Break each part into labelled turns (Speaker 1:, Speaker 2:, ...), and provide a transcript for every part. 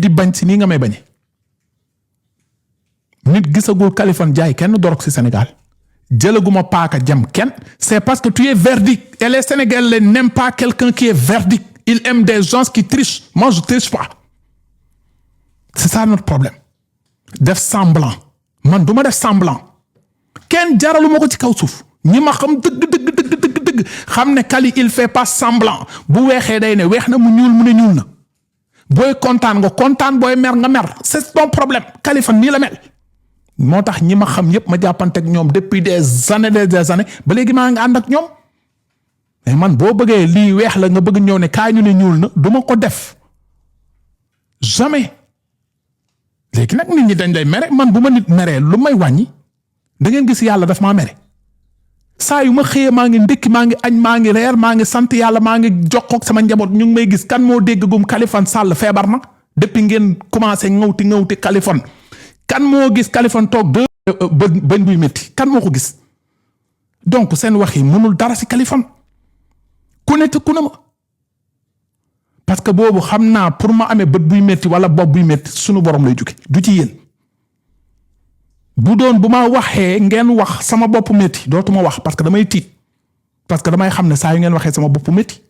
Speaker 1: di bañ si nii nga may bañe nit gisagul Kaliphone jaay kenn dorog si Sénégal jëlaguma paaka jam kenn c'est parce que tu es verdict et les Sénégalais n'aiment pas quelqu'un qui est verdict ils aiment des gens qui trichent moi je triche pas c'est ça notre problème def semblant man duma def semblant kenn jaraluma ko ci kaw suuf ñi ma xam dëgg xam ne Kali il fait pas semblant bu weexee day ne weex na mu ñuul mu ne ñuul na booy kontaan nga kontaan booy mer nga mer c'est ton problème Kaliphone nii la mel moo tax ñi ma xam yépp ma jàppante ak ñoom depuis des années ba léegi maa ngi ànd ak ñoom mais man boo bëggee lii weex la nga bëgg ñëw ne kaay ñu ne ñuul na duma ko def jamais léegi nag nit ñi dañ lay mere man bu ma nit meree lu may wàññi da ngeen gis yàlla daf maa mere saa yu ma xëyee maa ngi ndékki maa ngi añ maa ngi reer maa ngi sant yàlla maa ngi jokkoog sama njaboot ñu ngi may gis kan moo dégg gum Kaliphone Sall feebar na depuis ngeen commencé ŋawti Kaliphone kan moo gis Kaliphone toog bañ buy métti kan moo ko gis donc seen wax yi mënul dara si Kaliphone ku ne ma parce que boobu xam naa pour ma amee bët buy métti wala bopp buy métti sunu borom lay jóge du ci yéen bu doon bu ma waxee ngeen wax sama bopp métti dootuma wax parce que damay tiit parce que damay xam ne saa yu ngeen waxee sama bopp métti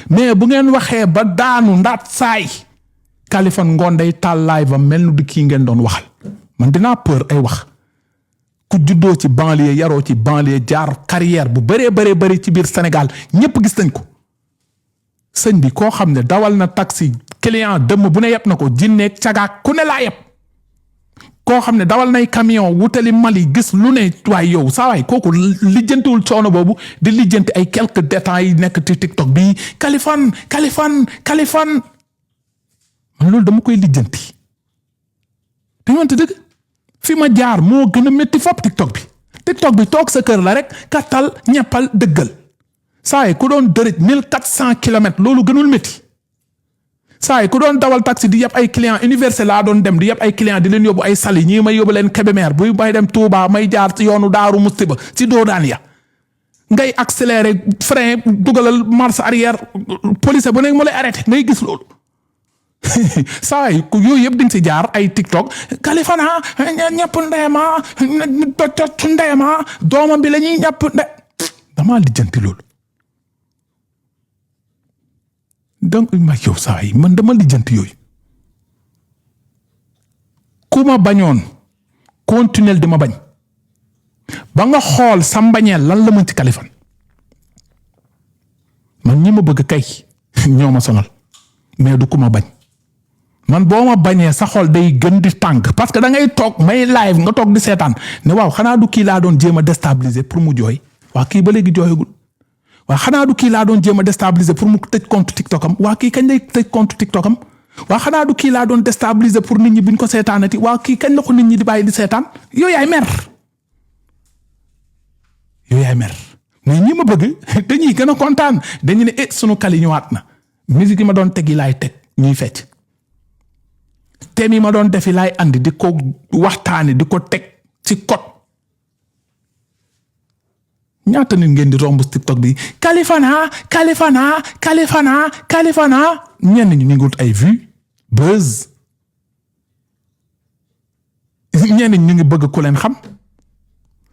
Speaker 1: mais bu ngeen waxee ba daanu ndaat saay Kaliphone ngoon day taal live ba mel ni di kii ngeen doon waxal man dinaa peur ay wax ku juddoo ci banlieue yaroo ci banlieue jaar carrière bu bëree ci biir Sénégal ñëpp gis nañ ko sëñ bi koo xam ne dawal na taxi client dëmm bu ne yeb na ko jinneeg cagaak ku ne laa yeb koo xam ne dawal nay camion wutali Mali gis lu ne waay yow saa waay kooku lijjantiwul coono boobu di lijjanti ay quelques détails yi nekk ci TikTok bi Kaliphone man loolu dama koy lijjanti dañu wante dëgg fi ma jaar moo gën a métti fop TikTok bi toog sa kër la rek kattal ñeppal dëggal saa yi ku doon dërëj 1400 kilomètres loolu gënul métti saa yi ku doon dawal taxi di yeb ay client université laa doon dem di yeb ay client di leen yóbbu ay Saly ñii may yóbbu leen Kébémer buy may dem Touba may jaar ci yoonu Daaru Musti ba ci doodaan ya ngay accélérer frein dugalal marche arrière police bu nekk mu lay arrêté ngay gis loolu saa yi yooyu yëpp di nga si jaar ay TikTok Kaliphone ñàpp ndeyama doomam bi la ñuy ñàpp damaa lijjanti loolu donc ma yow saa yi man dama lijjanti yooyu ku ma bañoon continuel di ma bañ ba nga xool sa mbañeel lan la mën ci Kaliphone man ñi ma bëgg kay ñoo ma sonal mais du ku ma bañ man boo ma bañee sa xol day gën di tànk parce que da ngay toog may live nga toog di seetaan ne waaw xanaa du kii laa doon jéem a déstabiliser pour mu jooy waa kii ba léegi jooyagul waa xanaa du kii laa doon jéem a déstabiliser pour mu tëj compte TikTok am waa kii kañ lay tëj compte TikTok am waa xanaa du kii laa doon déstabiliser pour nit ñi buñ ko seetaanati waa kii kañ la ko nit ñi di bàyyi di seetaan yooyu yaay mer mais ñi ma bëgg dañuy gën a kontaan dañu ne sunu Kali ñëwaat na musique yi ma doon tegi laay teg ñuy fecc thème yi ma doon defi laay andi di ko waxtaane di ko teg ci code ñaata nit ngeen di romb TikTok bi Kaliphone ñenn ñi ñu ngi wut ay vues buzz ñenn ñi ñu ngi bëgg ku leen xam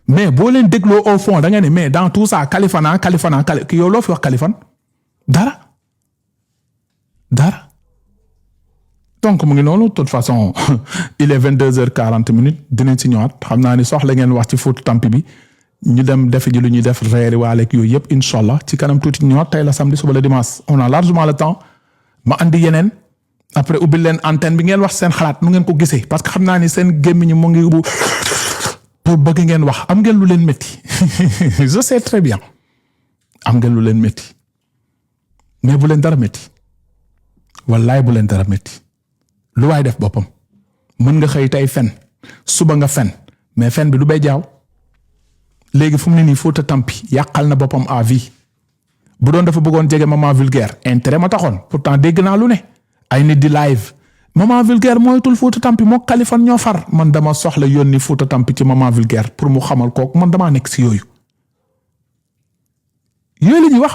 Speaker 1: mais boo leen dégloo au fond da nga ne mais dans tout ça Kaliphone yow loo fi wax Kaliphone dara donc mu ngi noonu de toute façon il est 22h40 dinañ si ñëwaat xam naa ni soxla ngeen wax ci fouta tampi bi ñu dem defe ji lu ñuy def reeri waaleeg yooyu yëpp incha allah ci kanam tuuti ñëwaat tey la samedi suba la dimanche on a largement le temps ma andi yeneen après ubbil leen antenne bi ngeen wax seen xalaat nu ngeen ko gisee parce que xam naa ni seen gémmiñ mu ngi bu pour bëgg ngeen wax am ngeen lu leen métti je sais très bien am ngeen lu leen métti mais bu leen dara métti wallaay bu leen dara métti lu waay def boppam mën nga xëy tey fen suba nga fen mais fen bi du bay jaaw léegi fu mu ne nii fouta tampi yàqal na boppam à vie bu doon dafa bëggoon jege maman vulgaire intérêt ma taxoon pourtant dégg naa lu ne ay nit di live maman vulgaire mooytul fouta tampi moo Kaliphone ñoo far man dama soxla yónni fouta tampi ci maman vulgaire pour mu xamal kooku man damaa nekk si yooyu la ñuy wax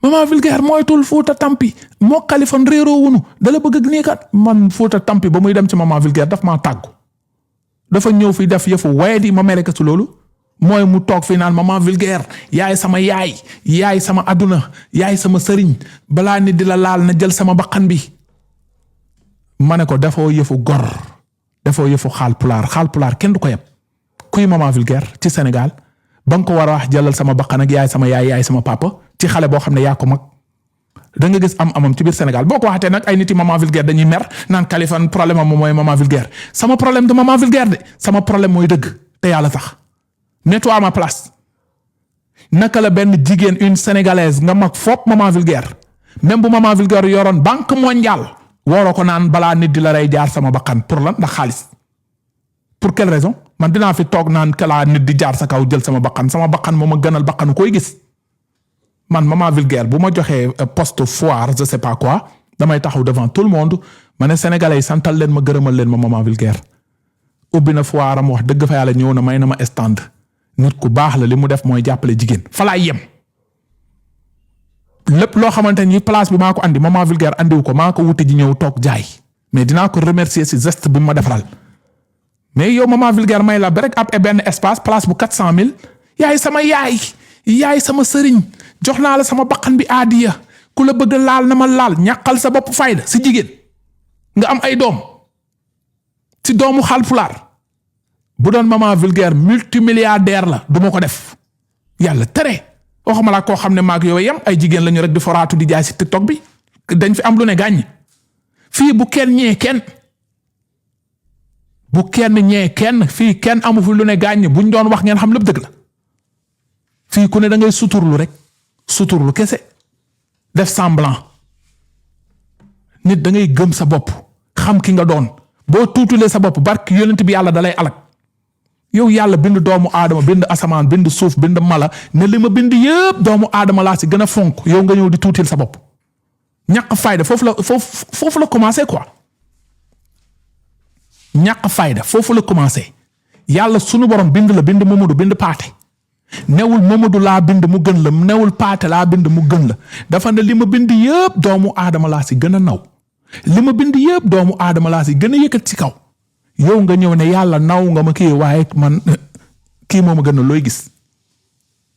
Speaker 1: maman vulgaire moytul fouta tampi moo Kaliphone réeroo wunu dala bëgg ak nii kat man fouta tampi ba muy dem ci maman vulgaire daf maa tàggu dafa ñëw fi def yëfu waye di ma mere ko ci loolu mooy mu toog fi naan maman vulgaire yaay sama aduna yaay sama sëriñ balaa nit di la laal na jël sama bakkan bi ma ne ko dafoo yëfu gor dafoo yëfu xaalpulaar kenn du ko yeb kuy maman vulgaire ci Sénégal ba nga ko war a wax jëlal sama bakkan ak yaay sama papa ci xale boo xam ne yaa ko mag da nga gis amam ci biir Sénégal boo ko waxatee nag ay nit yi maman vulgaire dañuy mer naan Kaliphone problème am mooy maman vulgaire sama problème de maman vulgaire de sama problème mooy dëgg te yàlla tax mets-toi à ma place naka la benn jigéen une sénégalaise nga mag foop maman vulgaire même bu maman vulgaire yoroon banque mondiale waroo ko naan balaa nit di la rey jaar sama bakkan pour lan ndax xaalis pour quelle raison man dinaa fi toog naan kalaa nit di jaar sa kaw jël sama bakkan moo ma gënal bakkanu koy gis man maman vulgaire bu ma joxee poste foire je sais pas quoi damay taxaw devant tout le monde ma ne sénégalais yi santal leen ma gërëmal leen ma maman vulgaire ubbi na foire am wax dëgg fa yàlla ñëw na may na ma stand nit ku baax la li mu def mooy jàppale jigéen fa laay yem lépp loo xamante ni place bi maa ko andi maman vulgaire andiwu ko maa ko wuti ji ñëw toog jaay mais dinaa ko remercier ci geste bi ma defaral mais yow maman vulgaire may la rek ab benn espace place bu 400 000 yaay sama sëriñ jox naa la sama bakkan bi aadiya ku la bëgg laal na ma laal ñàqal sa bopp fayda si jigéen nga am ay doom si doomu xaalpulaar bu doon maman vulgaire multimilliardaire la du ma ko def yàlla tere waxuma laa koo xam ne maag yow yem ay jigéen lañu rek di foraatu di jaay si TikTok bi dañ fi am lu ne gàññ fii bu kenn ñee kenn fii kenn amu fi lu ne gàññ buñ doon wax ngeen xam lépp dëgg la fii ku ne da ngay suturlu kese def semblant nit da ngay gëm sa bopp xam ki nga doon boo tuutulee sa bopp barki yonent bi yàlla dalay alak yow yàlla bind doomu aadama bind asamaan bind suuf bind mala ne li ma bind yëpp doomu aadama laa si gën a fonk yow nga ñëw di tuutil sa bopp ñàkk fayda foofu la commencé quoi ñàkk fayda foofu la commencé yàlla sunu borom bind la bind Mamadou bind paate newul Mamadou laa bind mu gën la newul paate laa bind mu gën la dafa ne li ma bind yëpp doomu aadama laa si gën a naw li ma bind yëpp doomu aadama laa si gën a yëkkat ci kaw yow nga ñëw ne yàlla naw nga ma kii waaye man kii moo ma gën a looy gis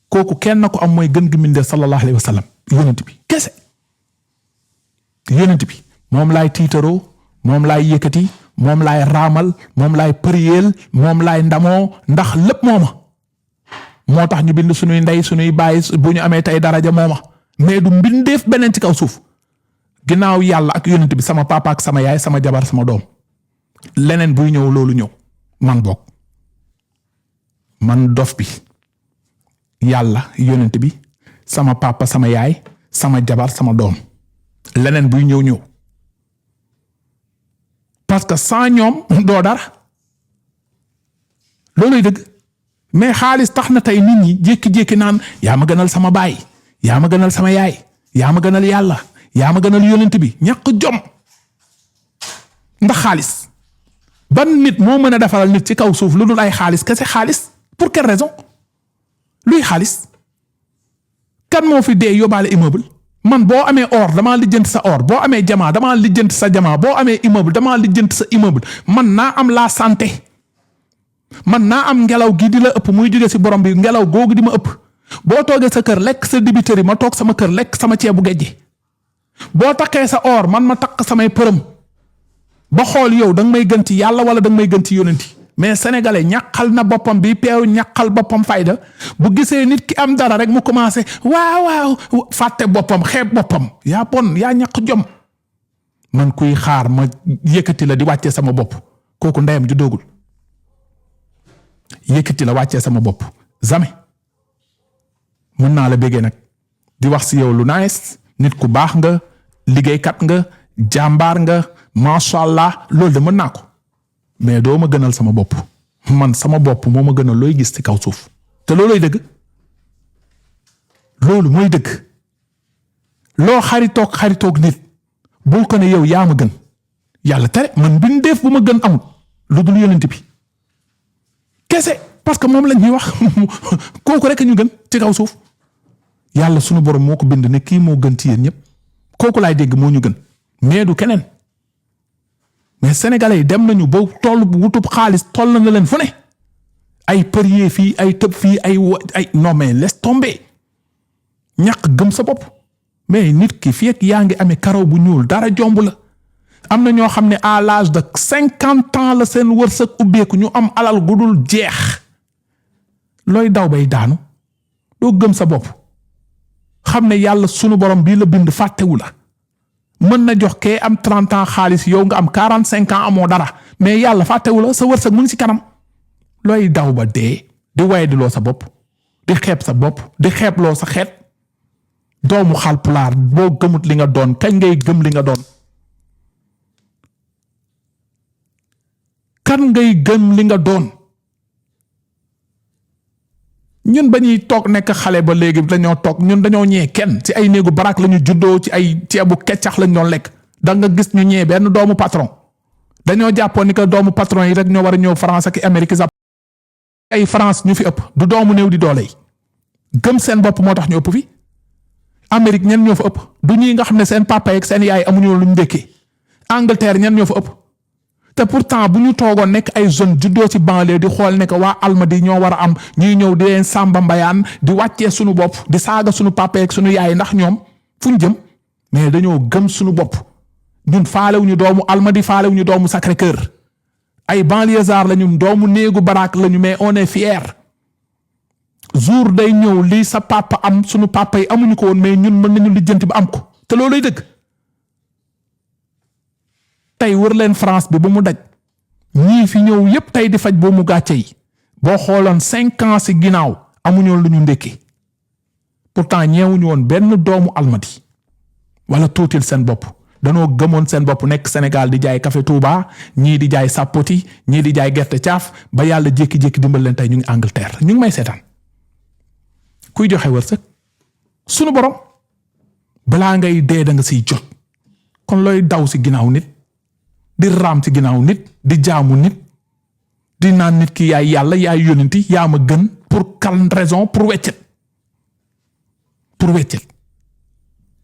Speaker 1: kooku kenn na ko am mooy gën gi mindee sallallahu alayhi wa sallam yonent bi kese yonent bi moom laay tiitaroo moom laay yëkkati moom laay raamal moom laay përiyeel moom laay ndamoo ndax lépp mooma moo tax ñu bind suñuy ndey suñuy bàyyi bu ñu amee tey daraja mooma mais du mbindeef beneen ci kaw suuf ginnaaw yàlla ak yonent bi sama papa ak sama yaay sama jabar sama doom leneen buy ñëw loolu ñëw man bokk man dof bi yàlla yonent bi sama papa sama yaay sama jabar sama doom leneen buy ñëw parce que sans ñoom doo dara looluy dëgg mais xaalis tax na tey nit ñi jékki-jékki naan yaa ma gënal sama baay yaa ma gënal sama yaay yaa ma gënal yàlla yaa ma gënal yonent bi ñàkk jom ndax xaalis ban nit moo mën a defaral nit ci kaw suuf lu dul ay xaalis kese xaalis pour quelle raison luy xaalis kan moo fi dee yóbbaale immeuble man boo amee or damaa lijjanti sa or boo amee jamaa damaa lijjanti sa jamaa boo amee immeuble damaa lijjanti sa immeuble man naa am la santé man naa am ngelaw gi di la ëpp muy jóge ci borom bi ngelaw googu di ma ëpp boo toogee sa kër lekk sa dibiteri ma toog sama kër lekk sama ceebu gejje boo takkee sa or man ma takk samay përëm ba xool yow danga may gën ci yàlla wala danga may gën ci yonenti mais sénégalais ñàqal na boppam bi peew ñàqal boppam fayda bu gisee nit ki am dara rek mu commencé waaw fàtte boppam xeeb boppam yaa bon yaa ñàq jom man kuy xaar ma yëkkati la di wàccee sama bopp kooku ndeyam ju doogul yëkkati la wàccee sama bopp jamais mën naa la béggee nag di wax si yow lu nice nit ku baax nga liggéeykat nga jàmbaar nga macha allah loolu de mën naa ko mais doo ma gënal sama bopp man sama bopp moo ma gënal looy gis ci kaw suuf te loolooy dëgg loolu mooy dëgg loo xaritoog nit bul ko ne yow yaa ma gën yàlla tere man bindeef bu ma gën amul lu dul yonent bi kese parce que moom lañ ñuy wax kooku rek ñu gën ci kaw suuf yàlla sunu borom moo ko bind ne kii moo gën ci yéen ñëpp kooku laay dégg moo ñu gën mais du keneen mais sénégalais yi dem nañu ba toll wutub xaalis toll na leen fu ne ay përier fii ay tëb fii ay non mais laisse tomber ñàkk gëm sa bopp mais nit ki fii ak yaa ngi amee karaw bu ñuul dara jomb la am na ñoo xam ne à l'âge de 50 ans la seen wërsëg ubbeeku ñu am alal gu dul jeex looy daw bay daanu doo gëm sa bopp xam ne yàlla sunu borom bii la bind fàttewu la mën na jox kee am 30 ans xaalis yow nga am 45 ans amoo dara mais yàlla fàttewu la sa wërsëg mu ngi ci kanam looy daw ba dee di waye di loo sa bopp di xeeb sa bopp di xeebloo sa xeet doomu Haalpulaar boo gëmut li nga doon kañ ngay gëm li nga doon kan ngay gëm li nga doon ñun ba ñuy toog nekk xale ba léegi dañoo toog ñun dañoo ñee kenn ci ay néegu baraak lañu juddoo ci ay ceebu keccax lañ doon lekk da nga gis ñu ñee benn doomu patron dañoo jàppoon ni que doomu patron yi rek ñoo war a ñëw France ak Amérique ay France ñu fi ëpp du doomu néew di doole yi gëm seen bopp moo tax ñu ëpp fi Amérique ñen ñoo fa ëpp du ñi nga xam ne seen papa ak seen yaay amuñu lu ñu ndékkee Angleterre ñen ñoo fa ëpp te pourtant bu ñu toogoon nekk ay jeunes juddoo ci banlieue di xool ne que waa Almadi ñoo war a am ñuy ñëw di leen sàmba mbayaan di wàccee suñu bopp di saaga suñu papa ak suñu yaay ndax ñoom fu ñu jëm mais dañoo gëm suñu bopp ñun faalewuñu doomu Almadi faalewuñu doomu Sacré-Cœur ay banlieusards lañu doomu néegu baraak lañu mais on est fier jour day ñëw lii sa papa am suñu papa yi amuñu ko woon mais ñun mën nañu lijjanti ba am ko te looluy dëgg tey wër leen France bi ba mu daj ñii fi ñëw yépp tey di faj boo mu gàcce yi boo xooloon 5 ans ci ginnaaw amuñu lu ñu ndékki pourtant ñeewuñu woon benn doomu Almadi wala tuutil seen bopp danoo gëmoon seen bopp nekk Sénégal di jaay café Touba ñii di jaay sapoti ñii di jaay gerte caaf ba yàlla jékki-jékki dimbal leen tey ñu ngi Angleterre ñu ngi may seetaan kuy joxe wërsëg sunu borom balaa ngay dee da nga siy jot kon looy daw ci ginnaaw nit di raam ci ginnaaw nit di jaamu nit di naan nit ki yaay yàlla yaay yónenti yaa ma gën pour quelle raison pour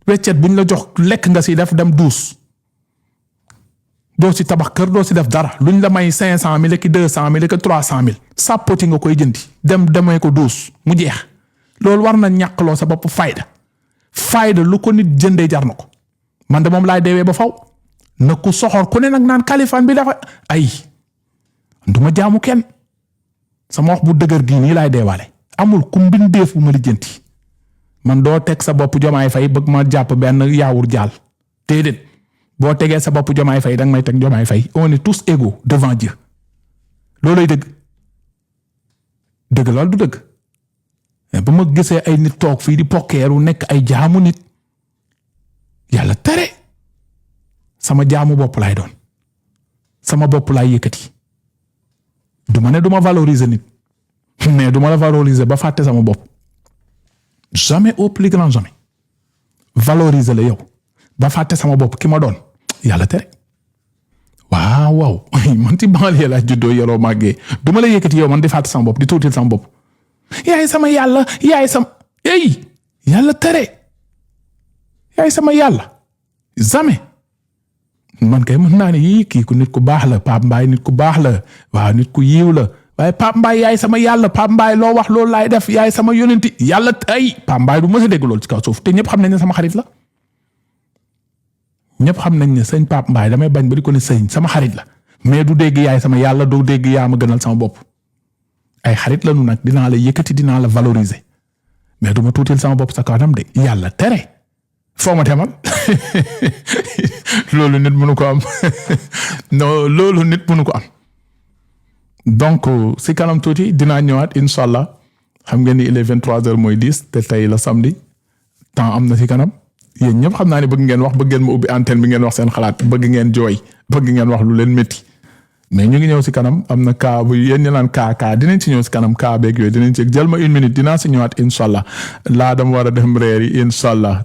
Speaker 1: weccet buñ la jox lekk nga ci def dem duus doo ci tabax kër doo ci def dara luñ la may 500,000 ki 200,000 ki 300,000 sàppoti nga koy jëndi demee ko duus mu jeex loolu war na ñàkkloo sa bopp fayda lu ko nit jëndee jar na ko man de moom laay deewee ba faw na ku soxor ku ne nag naan Kaliphone bi dafa ay duma jaamu kenn sama wax bu dëgër gii nii laay deewaale amul ku mbindeef bu ma lijjanti man doo teg sa bopp Jomaay Fay bëgg ma jàpp benn yaawur jaal déedéet boo tegee sa bopp Jomaay Fay danga may teg Jomaay Fay on est tous égaux devant Dieu loolay dëgg loolu du dëgg ba ma gisee ay nit toog fii di pokkeeru nekk ay jaamu nit yàlla tere sama jaamu bopp laay doon sama bopp laay yëkkati du ma ne du ma valoriser nit mais du ma la valoriser ba fàtte sama bopp jamais au plus grand jamais valoriser la yow ba fàtte sama bopp ki ma doon yàlla tere waaw man ci banlieue laa juddoo yoroo màggee du ma la yëkkati yow man di fàtte sama bopp di tuutil sama bopp yaay sama yàlla yàlla tere yaay sama yàlla jamais man kay mën naa ne yii kii ku nit ku baax la Pape Mbaye nit ku baax la waaw nit ku yiw la waaye Pape Mbaye yaay sama yàlla Pape Mbaye loo wax loolu laay def yaay sama yonenti yàlla ay Pape Mbaye du mës a dégg loolu ci kaw suuf te ñëpp xam nañ ne sama xarit la ñëpp xam nañ ne sëñ Pape Mbaye damay bañ ba di ko ne sëñ sama xarit la mais du dégg yaay sama yàlla du dégg yaa ma gënal sama bopp ay xarit la nu nag dinaa la yëkkati dinaa la valoriser mais du ma tuutil sama bopp sa kanam de yàlla tere foo ma temal loolu nit mënu ko am non loolu nit mënu ko am donc si kanam tuuti dinaa ñëwaat incha allah xam ngeen ni il est 23h mooy 10 te tey la samedi temps am na si kanam yéen ñëpp xam naa ne bëgg ngeen wax bëgg ngeen ma ubbi antenne bi ngeen wax seen xalaat bëgg ngeen jooy bëgg ngeen wax lu leen métti mais ñu ngi ñëw si kanam am na cas bu yéen ñu naan cas dinañ ci ñëw si kanam cas beeg yooyu dinañ ci jël ma 1 minute dinaa si ñëwaat incha allah laa dama war a dem reer yi incha allah